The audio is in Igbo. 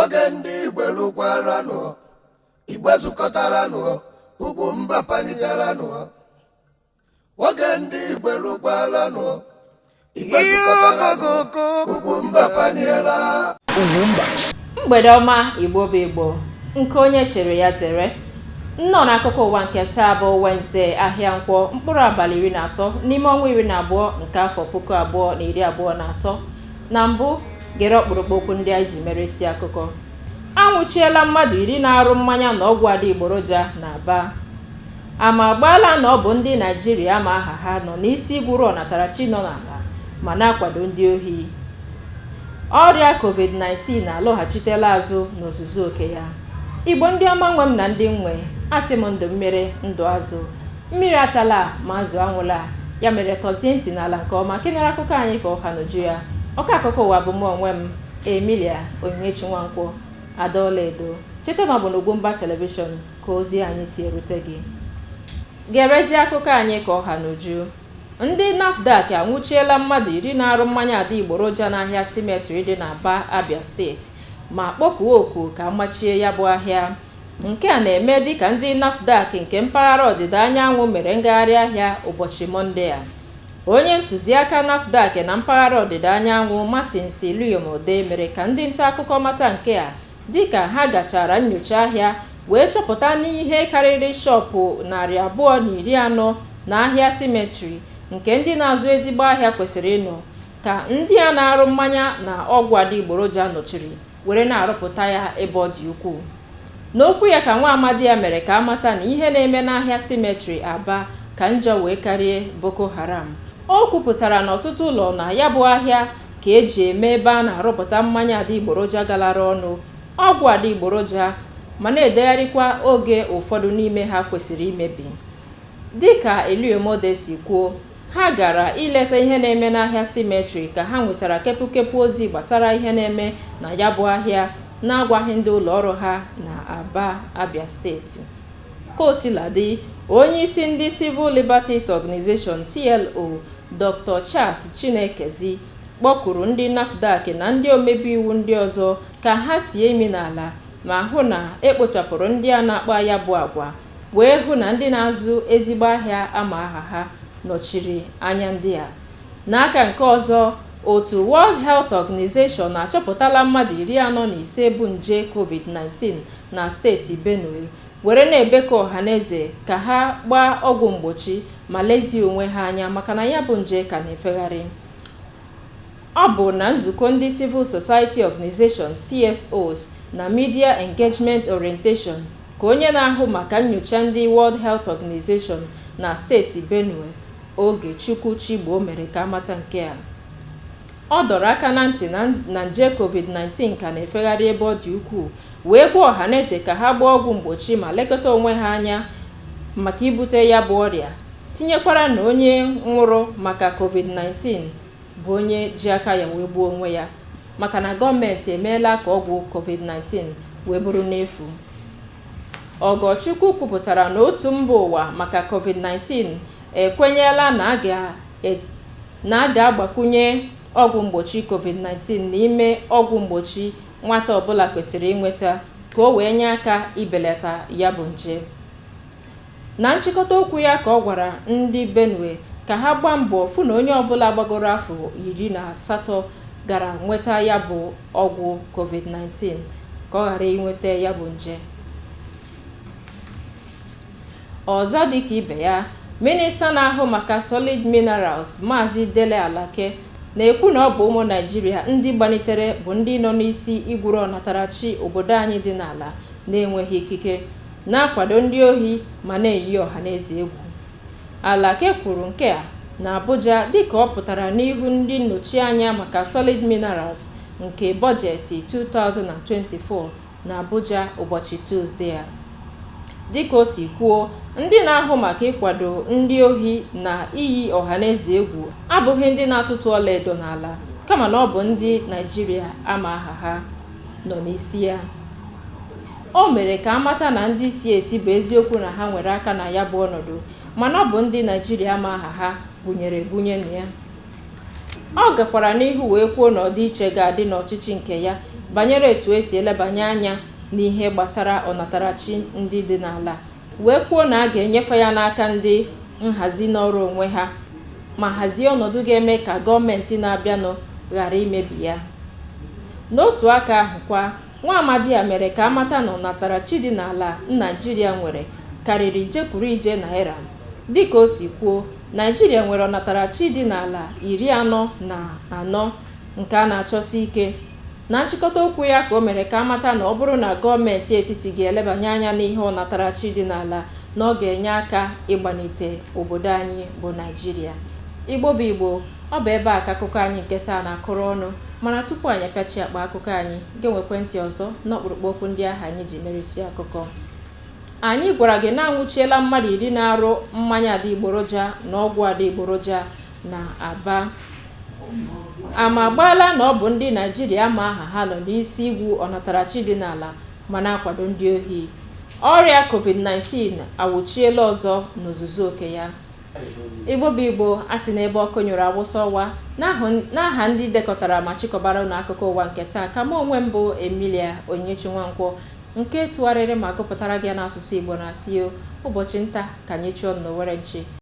Oge ndị Igbo lụkwaranụ, Igbo zukọtaranụ, ugwu mba panigaranụ. Oge ndị Igbo lụkwaranụ, Igbo zukọtaranụ, ugwu mba paniela. Mgbede ọma, Igbo bụ Igbo, nke onye chere ya zere. Nnọọ n'akụkọ ụwa nke taa bụ Wenezde, ahịa Nkwọ, mkpụrụ abalị 13 n'ime ọnwa 12 nke afọ 2023. Na mbụ, gere ọkpụrụkpụ okwu ndị anyị ji mere isi akụkọ. Anwụchiela mmadụ 10 na-arụ mmanya na ọgwụ adịgboroja na Aba. Ama agbaala na ọ bụ ndị Naijiria ama aha ha nọ n'isi gwuru ọnatarachi nọ n'ala ma na-akwado ndị ohi. Ọrịa COVID-19 alọghachitela azụ n'ozuzu oke ya. Igbo ndị ọma nwe m na ndị nwe, asị m ndụ mmiri, ndụ azụ. Mmiri atala ma azụ anwụla. Ya mere tọzie ntị n'ala nke ọma ka ị nara akụkọ anyị ka ọha n'uju ya. Ọkọ akụkọ ụwa bụ mụ onwe m, Emilia Onyinyechi Nwankwọ, Ada Ọlaedo. Cheta na ọ bụ n'Ugwumba Telivishọn ka ozi anyị si erute gị. Gerezie akụkọ anyị ka ọha n'uju. Ndị NAFDAC anwụchiela mmadụ 10 na-arụ mmanya adịgboroja n'ahịa Cemetery dị n'Aba, Abia Steeti, ma kpọkuo oku ka amachie ya bụ ahịa. Nke a na-eme dịka ndị NAFDAC nke mpaghara ọdịda anyanwụ mere ngagharị ahịa ụbọchị Mọnde a. Onye ntụziaka NAFDAC na mpaghara ọdịda anyanwụ, Martins Iluyomade, mere ka ndị nta akụkọ mata nke a dịka ha gachara nyocha ahịa wee chọpụta n'ihe karịrị shọpụ 240 na ahịa Cemetery nke ndị na-azụ ezigbo ahịa kwesịrị ịnọ ka ndị a na-arụ mmanya na ọgwụ adịgboroja nọchiri were na-arụpụta ya ebe ọ dị ukwuu. N'okwu ya ka nwa amadi ya mere ka amata na ihe na-eme n'ahịa Cemetery Aba ka njọ wee karịa Boko Haram. O kwupụtara na ọtụtụ ụlọ na ya bụ ahịa ka eji eme ebe a na-arụpụta mmanya adịgboroja galara ọnụ, ọgwụ adịgboroja, ma na-edegharịkwa oge ụfọdụ n'ime ha kwesịrị imebi. Dịka Iluyomade si kwuo, ha gara ileta ihe na-eme n'ahịa Cemetery ka ha nwetara kepukepu ozi gbasara ihe na-eme na ya bụ ahịa na-agwaghị ndị ụlọọrụ ha na Aba, Abia Steeti. Ka o sila dị, onye isi ndị Civil Liberties Organization, CLO, Dr. Charles Chinekezi, kpọkuru ndị NAFDAC na ndị omebe iwu ndị ọzọ ka ha sie imi n'ala ma hụ na ekpochapụrụ ndị a na-akpa ya bụ agwa, wee hụ na ndị na-azụ ezigbo ahịa ama aha ha nọchiri anya ndị a. N'aka nke ọzọ, otu World Health Organization achọpụtala mmadụ 45 bụ nje COVID-19 na steeti Benue, were na-ebekọ ọhaneze ka ha gbaa ọgwụ mgbochi ma lezie onwe ha anya maka na ya bụ nje ka na-efegharị. Ọ bụ na nzukọ ndị Civil Society Organization, CSOs, na Media Engagement Orientation ka onye na-ahụ maka nyocha ndị World Health Organization na steeti Benue, Ogechukwu Chigbo, mere ka amata nke a. Ọ dọrọ aka na ntị na nje COVID-19 ka na-efegharị ebe ọ dị ukwuu, wee gwa ọhaneze ka ha gbaa ọgwụ mgbochi ma lekọta onwe ha anya maka ibute ya bụ ọrịa, tinyekwara na onye nwụrụ maka COVID-19 bụ onye ji aka ya wee gbuo onwe ya, maka na gọọmenti emeela ka ọgwụ COVID-19 wee bụrụ n'efu. Ọgọchukwu kwupụtara na otu mba ụwa maka COVID-19 ekwenyela na a ga-agbakwunye ọgwụ mgbochi COVID-19 n'ime ọgwụ mgbochi nwata ọbụla kwesịrị inweta ka o wee nye aka ibelata ya bụ nje. Na nchịkọta okwu ya ka ọ gwara ndị Benue ka ha gbaa mbọ fụ na onye ọbụla gbagoro afọ 18 gara nweta ya bụ ọgwụ COVID-19 ka ọ ghara inweta ya bụ nje. Ọzọ dịka ibe ya, minista na-ahụ maka Solid Minerals, Maazị Dele Alake, na-ekwu na ọ bụ ụmụ Naijiria ndị gbanitere bụ ndị nọ n'isi igwuru ọnatarachi obodo anyị dị n'ala na-enweghị ikike, na-akwado ndị ohi ma na-eyi ọhaneze egwu. Alake kwuru nke a na Abuja dịka ọ pụtara n'ihu ndị nnọchianya maka Solid Minerals nke bọjetị 2024 na Abuja ụbọchị Tuzdee a. Dịka o si kwuo, ndị na-ahụ maka ịkwado ndị ohi na iyi ọhaneze egwu abụghị ndị na-atụtụ ọlaedo n'ala, kama na ọ bụ ndị Naijiria ama aha ha nọ n'isi ya. O mere ka amata na ndị si esi bụ eziokwu na ha nwere aka na ya bụ ọnọdụ, mana ọ bụ ndị Naijiria ama aha ha gụnyere egwunye na ya. Ọ gakwara n'ihu wee kwuo na ọdịiche ga-adị n'ọchịchị nke ya Banyere etu esi elebanye anya n'ihe gbasara ọnatarachi ndị dị n'ala, wee kwuo na a ga-enyefe ya n'aka ndị nhazi n'ọrụ onwe ha ma hazie ọnọdụ ga-eme ka gọọmenti na-abịanụ ghara imebi ya. N'otu aka ahụ kwa, nwa amadi a mere ka amata na ọnatarachi dị n'ala Naijiria nwere karịrị ije kwuru ije naira. Dịka o si kwuo, Naijiria nwere ọnatarachi dị n'ala 44 nke a na-achọsi ike. Na nchịkọta okwu ya ka o mere ka amata na ọ bụrụ na gọọmenti etiti ga-elebanye anya n'ihe ọnatarachi dị n'ala, na ọ ga-enye aka ịgbanite obodo anyị bụ Naijiria. Igbo bụ Igbo, ọ bụ ebe a ka akụkọ anyị nke taa na-akụrụ ọnụ. Mana tupu anyị apịachi akpa akụkọ anyị, ga-enwekwe ntị ọzọ n'ọkpụrụkpụ okwu ndị ahụ anyị ji merisi akụkọ. Anyị gwara gị na anwụchiela mmadụ 10 na-arụ mmanya adịgboroja na ọgwụ adịgboroja na Aba. Ama agbaala na ọ bụ ndị Naijiria ama aha ha nọ n'isi igwu ọnatarachi dị n'ala ma na-akwado ndị ohi. Ọrịa COVID-19 awụchiela ọzọ n'ozuzu oke ya. Igbo bụ Igbo, a sị na ebe ọkụ nyụrụ awụsa ọwa. N'aha ndị dekọtara ma chịkọbara ụnụ akụkọ ụwa nke taa, ka mụ onwe m bụ Emilia Onyinyechi Nwankwọ nke tụgharịrị ma gụpụtara gị n'asụsụ Igbo na-asị o ụbọchị nta ka anyị chụọ n'Owere nchi.